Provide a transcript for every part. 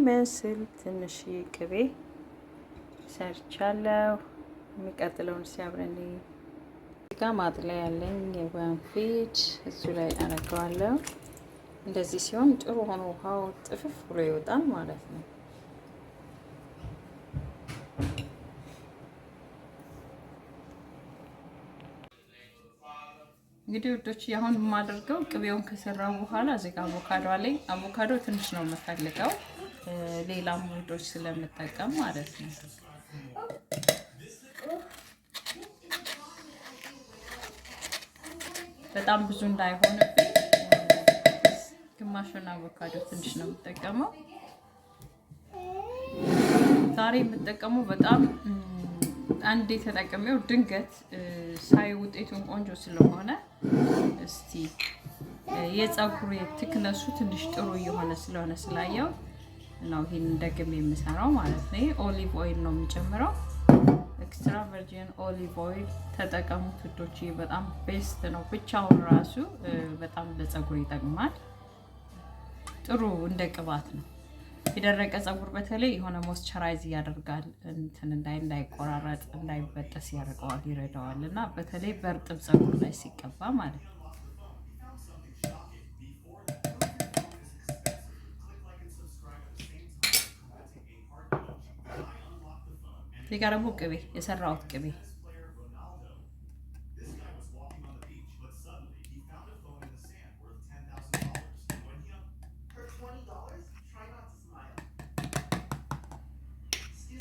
የሚመስል ትንሽ ቅቤ ሰርቻለሁ። የሚቀጥለውን ሲያብረን ጋ ማጥለያ ያለኝ የወንፊት እሱ ላይ አደርገዋለሁ። እንደዚህ ሲሆን ጥሩ ሆኖ ውሃው ጥፍፍ ብሎ ይወጣል ማለት ነው። እንግዲህ ውዶች አሁን የማደርገው ቅቤውን ከሰራው በኋላ እዚህ ጋር አቮካዶ አለኝ። አቮካዶ ትንሽ ነው የምፈልገው፣ ሌላም ውህዶች ስለምጠቀም ማለት ነው። በጣም ብዙ እንዳይሆንብኝ ግማሹን አቮካዶ ትንሽ ነው የምጠቀመው። ዛሬ የምጠቀመው በጣም አንዴ ተጠቅሜው ድንገት ሳይ ውጤቱን ቆንጆ ስለሆነ እስቲ የፀጉር thickness ኡ ትንሽ ጥሩ እየሆነ ስለሆነ ስላየው ነው ይሄን ደግሜ የምሰራው ማለት ነው። Olive oil ነው የምጨምረው። Extra virgin olive oil ተጠቀሙት ውዶች፣ በጣም best ነው። ብቻውን ራሱ በጣም ለፀጉር ይጠቅማል። ጥሩ እንደ ቅባት ነው። የደረቀ ፀጉር በተለይ የሆነ moisturize ያደርጋል፣ እንትን እንዳይቆራረጥ እንዳይበጠስ ያደርገዋል፣ ይረዳዋል። እና በተለይ በእርጥብ ፀጉር ላይ ሲቀባ ማለት ነው። እዚህ ጋር ደግሞ ቅቤ የሰራሁት ቅቤ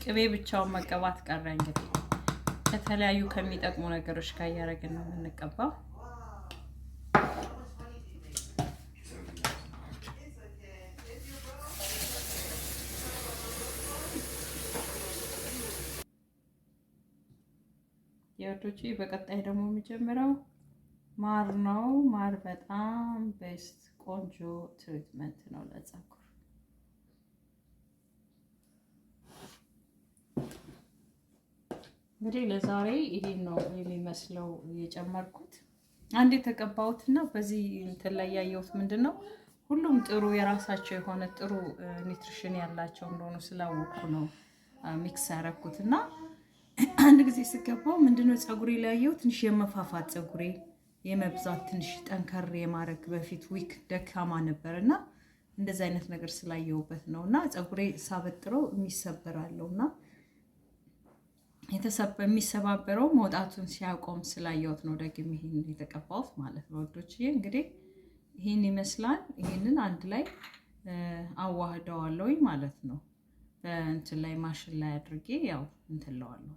ቅቤ ብቻውን መቀባት ቀረ። እንግዲህ ከተለያዩ ከሚጠቅሙ ነገሮች ጋር እያደረግን ነው የምንቀባው። የወዶች በቀጣይ ደግሞ የሚጀምረው ማር ነው። ማር በጣም best ቆንጆ treatment ነው ለፀጉር። እንግዲህ ለዛሬ ይሄን ነው የሚመስለው የጨመርኩት። አንድ የተቀባሁትና በዚህ እንትን ላይ ያየሁት ምንድን ነው ሁሉም ጥሩ የራሳቸው የሆነ ጥሩ nutrition ያላቸው እንደሆኑ ስላወቅኩ ነው mix ያደረኩት። እና አንድ ጊዜ ስገባው ምንድነው ፀጉሬ ላይ ያየሁት ትንሽ የመፋፋት ፀጉሬ የመብዛት ትንሽ ጠንከር የማድረግ በፊት weak ደካማ ነበር እና እንደዚህ አይነት ነገር ስላየሁበት ነው። እና ፀጉሬ ሳበጥረው የሚሰበራለው እና የሚሰባበረው መውጣቱን ሲያቆም ስላየሁት ነው ደግሜ ይሄን የተቀባሁት ማለት ነው። ውዶችዬ እንግዲህ ይህን ይመስላል። ይህንን አንድ ላይ አዋህደዋለሁኝ ማለት ነው። በእንትን ላይ ማሽን ላይ አድርጌ ያው እንትን እለዋለሁ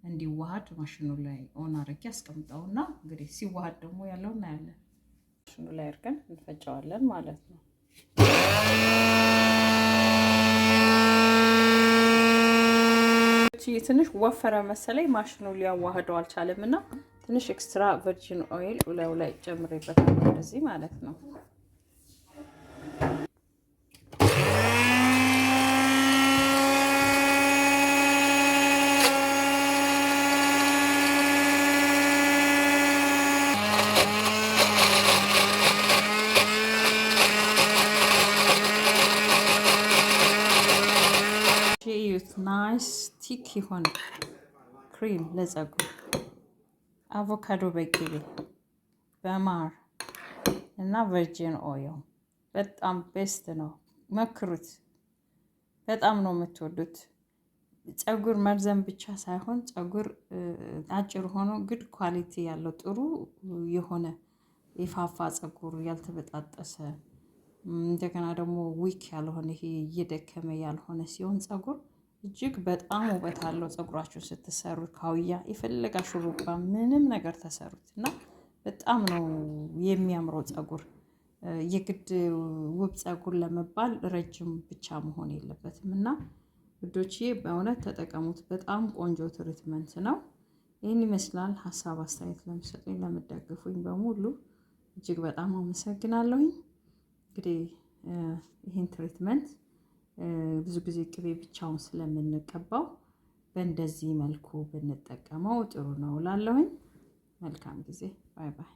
እንዲዋሃድ ማሽኑ ላይ on አድርጌ አስቀምጠውና እንግዲህ ሲዋሃድ ደግሞ ያለው እናያለን። ማሽኑ ላይ አድርገን እንፈጨዋለን ማለት ነው። ትንሽ ወፈረ መሰለኝ ማሽኑ ሊያዋህደው አልቻለም እና ትንሽ extra virgin oil ላዩ ላይ ጨምሬበታለሁ እንደዚህ ማለት ነው። Nice thick የሆነ ክሪም ለፀጉር አቮካዶ በቅቤ በማር እና virgin oil በጣም best ነው። ሞክሩት። በጣም ነው የምትወዱት። ፀጉር መርዘም ብቻ ሳይሆን ፀጉር አጭር ሆኖ good quality ያለው ጥሩ የሆነ የፋፋ ፀጉር ያልተበጣጠሰ እንደገና ደግሞ weak ያልሆነ ይሄ እየደከመ ያልሆነ ሲሆን ፀጉር እጅግ በጣም ውበት አለው። ፀጉራችሁን ስትሰሩት ካውያ የፈለጋ ሹሩባ ምንም ነገር ተሰሩት እና በጣም ነው የሚያምረው ፀጉር። የግድ ውብ ፀጉር ለመባል ረጅም ብቻ መሆን የለበትም እና ውዶችዬ በእውነት ተጠቀሙት። በጣም ቆንጆ treatment ነው። ይህን ይመስላል። ሀሳብ አስተያየት ለምትሰጡኝ ለምትደግፉኝ በሙሉ እጅግ በጣም አመሰግናለሁኝ። እንግዲህ ይህን treatment ብዙ ጊዜ ቅቤ ብቻውን ስለምንቀባው በእንደዚህ መልኩ ብንጠቀመው ጥሩ ነው እላለሁኝ። መልካም ጊዜ። Bye bye።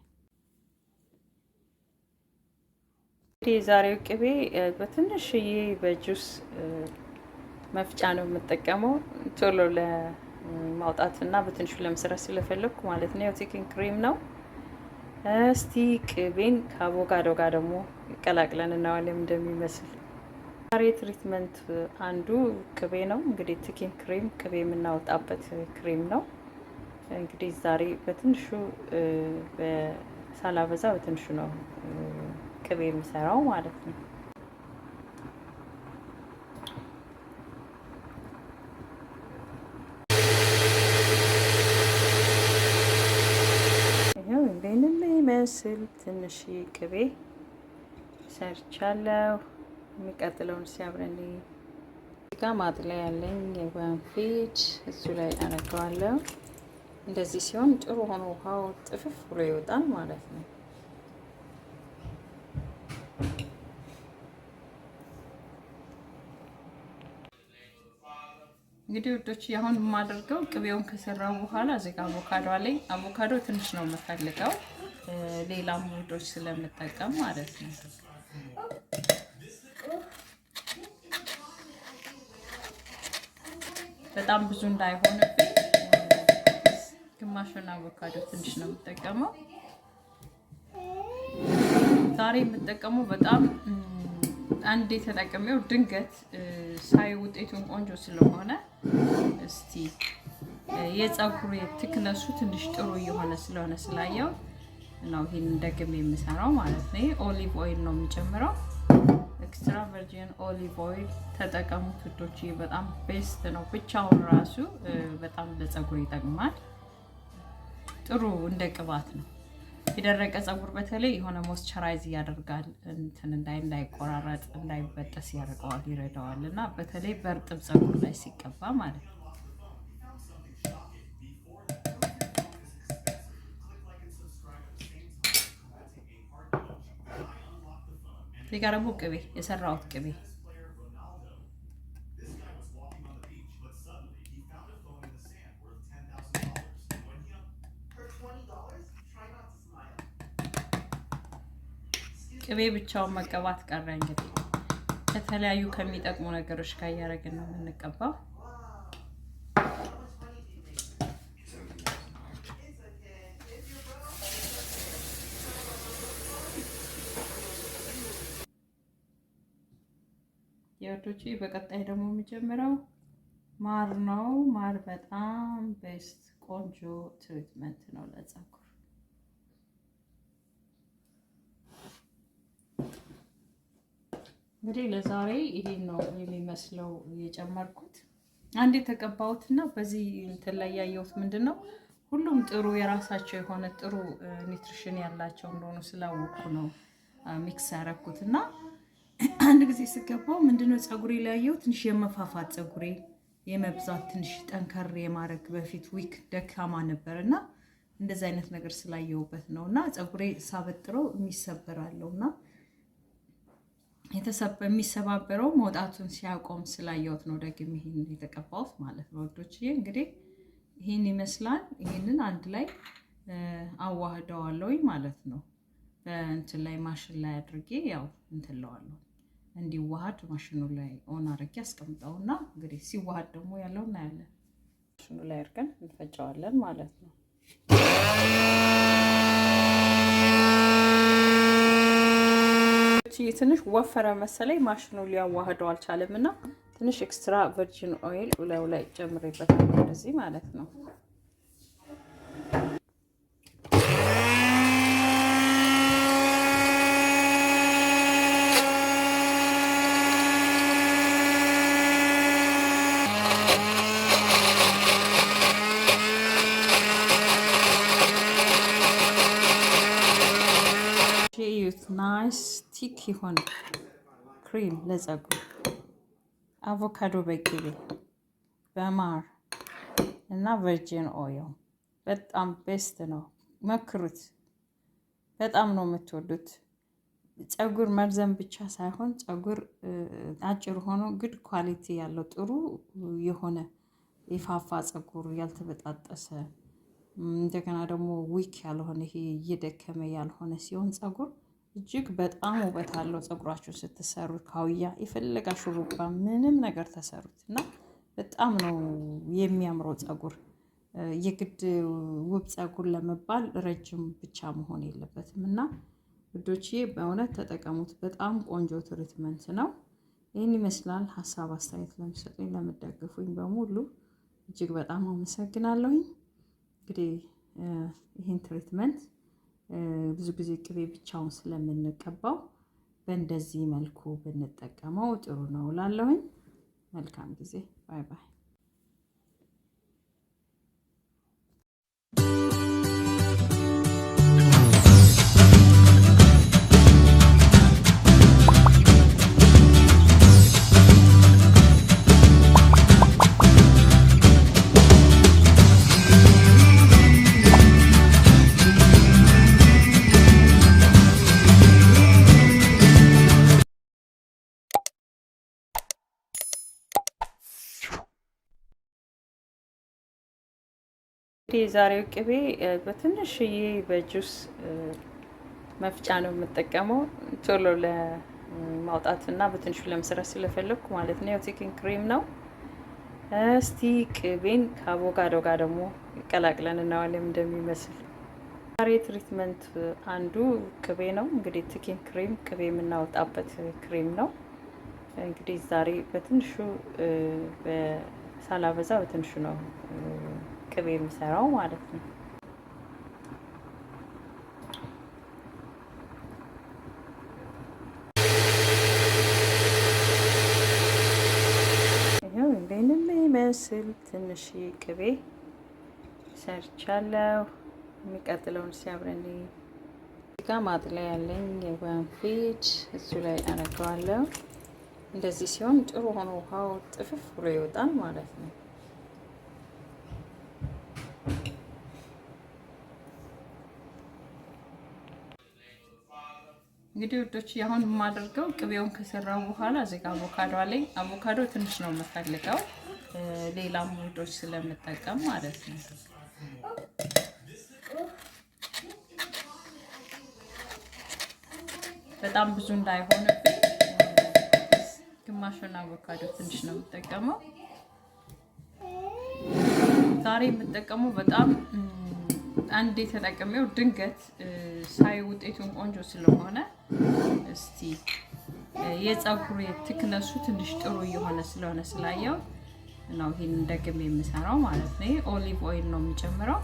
የዛሬው ቅቤ በትንሽዬ በጁስ መፍጫ ነው የምጠቀመው ቶሎ ለማውጣት እና በትንሹ ለመስራት ስለፈለግኩ ማለት ነው። ያው thickening cream ነው። እስቲ ቅቤን ከአቮካዶ ጋር ደግሞ ቀላቅለን እናዋለን እንደሚመስል። ዛሬ treatment አንዱ ቅቤ ነው። እንግዲህ thickening cream ቅቤ የምናወጣበት ክሬም ነው። እንግዲህ ዛሬ በትንሹ ሳላበዛ በትንሹ ነው ቅቤ የምሰራው ማለት ነው። ይኸው ይህንን ይመስል ትንሽ ቅቤ ሰርቻለሁ። የሚቀጥለውን ሲያብረን ጋ ማጥለያ ያለኝ የወንፊት እሱ ላይ አደርገዋለሁ። እንደዚህ ሲሆን ጥሩ ሆኖ ውሃው ጥፍፍ ብሎ ይወጣል ማለት ነው። እንግዲህ ውዶች አሁን የማደርገው ቅቤውን ከሰራው በኋላ እዚህ ጋር አቮካዶ አለኝ። አቮካዶ ትንሽ ነው የምፈልገው ሌላም ውዶች ስለምጠቀም ማለት ነው። በጣም ብዙ እንዳይሆንብኝ ግማሹን አቮካዶ ትንሽ ነው የምጠቀመው። ዛሬ የምጠቀመው በጣም አንዴ ተጠቅሜው ድንገት ሳይ ውጤቱን ቆንጆ ስለሆነ እስቲ የፀጉር thickness ኡ ትንሽ ጥሩ እየሆነ ስለሆነ ስላየው ነው ይሄንን ደግሜ የምሰራው ማለት ነው። Olive oil ነው የምጨምረው። Extra virgin olive oil ተጠቀሙት ውዶች፣ በጣም best ነው። ብቻውን ራሱ በጣም ለፀጉር ይጠቅማል። ጥሩ እንደ ቅባት ነው። የደረቀ ፀጉር በተለይ የሆነ moisturize ያደርጋል፣ እንትን እንዳይቆራረጥ እንዳይበጠስ ያደርገዋል፣ ይረዳዋል። እና በተለይ በእርጥብ ፀጉር ላይ ሲቀባ ማለት ነው። እዚህ ጋር ደግሞ ቅቤ የሰራሁት ቅቤ ቅቤ ብቻውን መቀባት ቀረ። እንግዲህ ከተለያዩ ከሚጠቅሙ ነገሮች ጋር እያደረግን ነው የምንቀባው። የወዶች በቀጣይ ደግሞ የሚጀምረው ማር ነው። ማር በጣም best ቆንጆ treatment ነው ለፀጉር። እንግዲህ ለዛሬ ይሄን ነው የሚመስለው የጨመርኩት። አንድ የተቀባሁትና በዚህ እንትን ላይ ያየሁት ምንድን ነው ሁሉም ጥሩ የራሳቸው የሆነ ጥሩ nutrition ያላቸው እንደሆኑ ስላወቅኩ ነው mix ያደረኩት። እና አንድ ጊዜ ስገባው ምንድነው ፀጉሬ ላይ ያየሁት ትንሽ የመፋፋት ፀጉሬ የመብዛት ትንሽ ጠንከር የማድረግ በፊት weak ደካማ ነበር እና እንደዚህ አይነት ነገር ስላየሁበት ነው። እና ፀጉሬ ሳበጥረው የሚሰበራለው እና የሚሰባበረው መውጣቱን ሲያቆም ስላየሁት ነው ደግሜ ይሄን የተቀባሁት ማለት ነው። ውዶችዬ እንግዲህ ይሄን ይመስላል። ይሄንን አንድ ላይ አዋህደዋለሁኝ ማለት ነው። በእንትን ላይ ማሽን ላይ አድርጌ ያው እንትን እለዋለሁ እንዲዋሃድ ማሽኑ ላይ on አድርጌ አስቀምጠውና እንግዲህ ሲዋሃድ ደግሞ ያለው እናያለን። ማሽኑ ላይ አድርገን እንፈጨዋለን ማለት ነው። ትንሽ ወፈረ መሰለኝ ማሽኑ ሊያዋህደው አልቻለም እና ትንሽ extra virgin oil ላዩ ላይ ጨምሬበታለሁ እንደዚህ ማለት ነው። Nice thick የሆነ ክሪም ለፀጉር አቮካዶ በቅቤ በማር እና virgin oil በጣም best ነው። ሞክሩት። በጣም ነው የምትወዱት። ፀጉር መርዘም ብቻ ሳይሆን ፀጉር አጭር ሆኖ good quality ያለው ጥሩ የሆነ የፋፋ ፀጉር ያልተበጣጠሰ እንደገና ደግሞ weak ያልሆነ ይሄ እየደከመ ያልሆነ ሲሆን ፀጉር እጅግ በጣም ውበት አለው። ፀጉራችሁን ስትሰሩት ካውያ የፈለጋ ሹሩባ ምንም ነገር ተሰሩት እና በጣም ነው የሚያምረው ፀጉር። የግድ ውብ ፀጉር ለመባል ረጅም ብቻ መሆን የለበትም እና ውዶችዬ በእውነት ተጠቀሙት። በጣም ቆንጆ treatment ነው። ይህን ይመስላል። ሀሳብ አስተያየት ለምትሰጡኝ ለምትደግፉኝ በሙሉ እጅግ በጣም አመሰግናለሁኝ። እንግዲህ ይህን treatment ብዙ ጊዜ ቅቤ ብቻውን ስለምንቀባው በእንደዚህ መልኩ ብንጠቀመው ጥሩ ነው እላለሁኝ። መልካም ጊዜ። Bye bye። የዛሬው ቅቤ በትንሽዬ በጁስ መፍጫ ነው የምጠቀመው፣ ቶሎ ለማውጣት እና በትንሹ ለመስራት ስለፈለግኩ ማለት ነው። ያው thickening cream ነው። እስቲ ቅቤን ከአቮካዶ ጋር ደግሞ ቀላቅለን እናዋለን እንደሚመስል። ዛሬ treatment አንዱ ቅቤ ነው። እንግዲህ thickening cream ቅቤ የምናወጣበት ክሬም ነው። እንግዲህ ዛሬ በትንሹ ሳላበዛ በትንሹ ነው ቅቤ የምሰራው ማለት ነው። ይኸው ይህንን ይመስል ትንሽ ቅቤ ሰርቻለሁ። የሚቀጥለውን ሲያብረን ጋ ማጥለያ ያለኝ የወንፊት እሱ ላይ አደርገዋለሁ። እንደዚህ ሲሆን ጥሩ ሆኖ ውሃው ጥፍፍ ብሎ ይወጣል ማለት ነው። እንግዲህ ውዶች አሁን የማደርገው ቅቤውን ከሰራው በኋላ እዚህ ጋር አቮካዶ አለኝ። አቮካዶ ትንሽ ነው የምፈልገው፣ ሌላም ውዶች ስለምጠቀም ማለት ነው። በጣም ብዙ እንዳይሆንብኝ ግማሹን አቮካዶ ትንሽ ነው የምጠቀመው። ዛሬ የምጠቀመው በጣም አንዴ ተጠቅሜው ድንገት ሳይ ውጤቱን ቆንጆ ስለሆነ እስቲ የፀጉር thickness ኡ ትንሽ ጥሩ እየሆነ ስለሆነ ስላየው ነው ይሄን ደግሜ የምሰራው ማለት ነው። Olive oil ነው የሚጨምረው።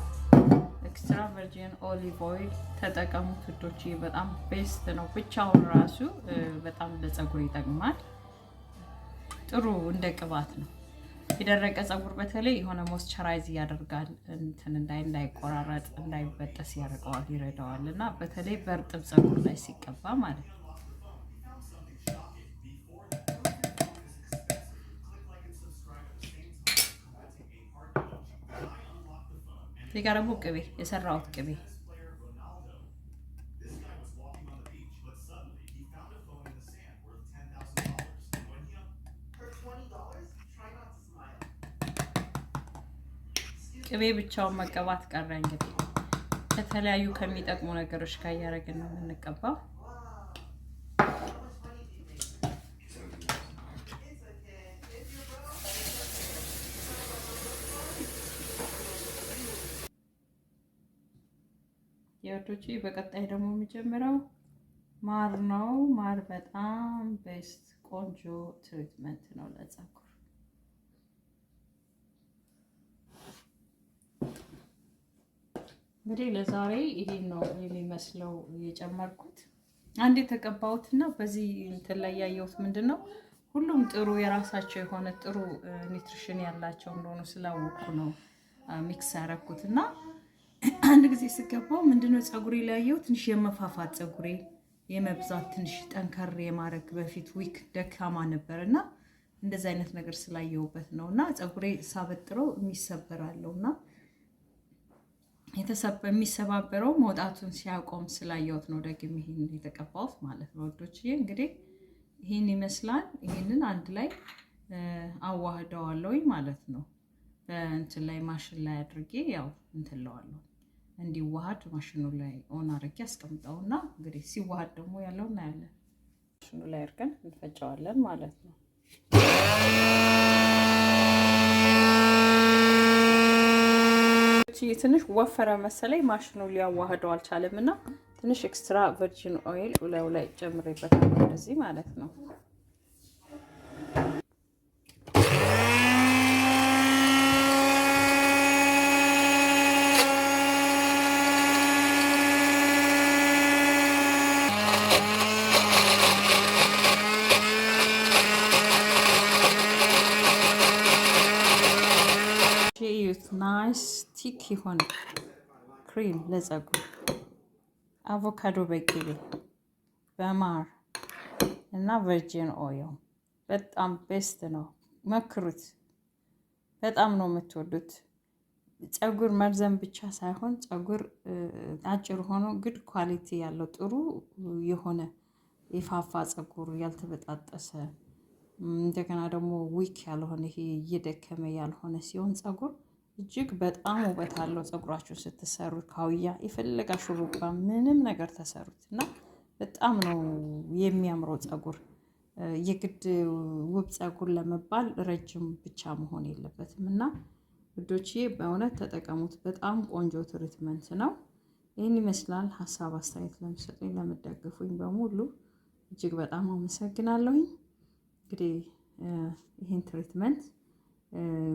Extra virgin olive oil ተጠቀሙት ውዶች፣ በጣም best ነው። ብቻውን ራሱ በጣም ለፀጉር ይጠቅማል። ጥሩ እንደ ቅባት ነው። የደረቀ ፀጉር በተለይ የሆነ moisturize ያደርጋል፣ እንትን እንዳይቆራረጥ እንዳይበጠስ ያደርገዋል፣ ይረዳዋል። እና በተለይ በእርጥብ ፀጉር ላይ ሲቀባ ማለት ነው። እዚህ ጋር ደግሞ ቅቤ የሰራሁት ቅቤ ቅቤ ብቻውን መቀባት ቀረ። እንግዲህ ከተለያዩ ከሚጠቅሙ ነገሮች ጋር እያደረግን ነው የምንቀባው። የወዶች በቀጣይ ደግሞ የሚጀምረው ማር ነው። ማር በጣም best ቆንጆ treatment ነው ለፀጉር። እንግዲህ ለዛሬ ይሄን ነው የሚመስለው የጨመርኩት። አንድ የተቀባሁትና በዚህ እንትን ላይ ያየሁት ምንድን ነው ሁሉም ጥሩ የራሳቸው የሆነ ጥሩ nutrition ያላቸው እንደሆኑ ስላወቅኩ ነው mix ያደረኩት። እና አንድ ጊዜ ስገባው ምንድነው ፀጉሬ ላይ ያየሁት ትንሽ የመፋፋት ፀጉሬ የመብዛት ትንሽ ጠንከር የማድረግ በፊት weak ደካማ ነበር እና እንደዚህ አይነት ነገር ስላየሁበት ነው። እና ፀጉሬ ሳበጥረው የሚሰበራለው እና የሚሰባበረው መውጣቱን ሲያቆም ስላየሁት ነው ደግሜ ይሄን የተቀባሁት ማለት ነው። ውዶችዬ እንግዲህ ይህን ይመስላል። ይህንን አንድ ላይ አዋህደዋለሁኝ ማለት ነው። በእንትን ላይ ማሽን ላይ አድርጌ ያው እንትን እለዋለሁ እንዲዋሃድ ማሽኑ ላይ on አድርጌ አስቀምጠውና እንግዲህ ሲዋሃድ ደግሞ ያለው እናያለን። ማሽኑ ላይ አድርገን እንፈጨዋለን ማለት ነው። ትንሽ ወፈረ መሰለኝ፣ ማሽኑ ሊያዋህደው አልቻለም እና ትንሽ extra virgin oil ላዩ ላይ ጨምሬበታለሁ እንደዚህ ማለት ነው። Nice thick የሆነ ክሪም ለጸጉር፣ አቮካዶ በቅቤ፣ በማር እና virgin oil በጣም best ነው። ሞክሩት። በጣም ነው የምትወዱት። ፀጉር መርዘም ብቻ ሳይሆን ፀጉር አጭር ሆኖ good quality ያለው፣ ጥሩ የሆነ የፋፋ ፀጉር፣ ያልተበጣጠሰ፣ እንደገና ደግሞ weak ያልሆነ፣ ይሄ እየደከመ ያልሆነ ሲሆን ፀጉር እጅግ በጣም ውበት አለው። ፀጉራችሁ ስትሰሩት ካውያ የፈለጋ ሹሩባ ምንም ነገር ተሰሩት እና በጣም ነው የሚያምረው ፀጉር። የግድ ውብ ፀጉር ለመባል ረጅም ብቻ መሆን የለበትም እና ውዶችዬ በእውነት ተጠቀሙት። በጣም ቆንጆ treatment ነው። ይህን ይመስላል። ሀሳብ አስተያየት ለምትሰጡኝ፣ ለምትደግፉኝ በሙሉ እጅግ በጣም አመሰግናለሁኝ። እንግዲህ ይህን treatment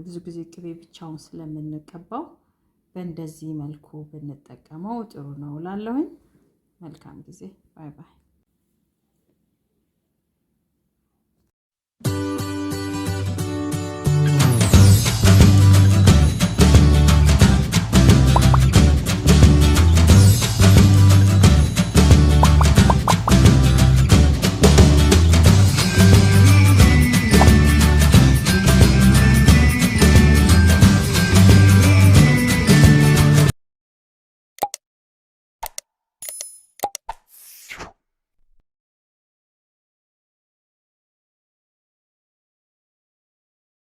ብዙ ጊዜ ቅቤ ብቻውን ስለምንቀባው በእንደዚህ መልኩ ብንጠቀመው ጥሩ ነው እላለሁኝ። መልካም ጊዜ። Bye bye።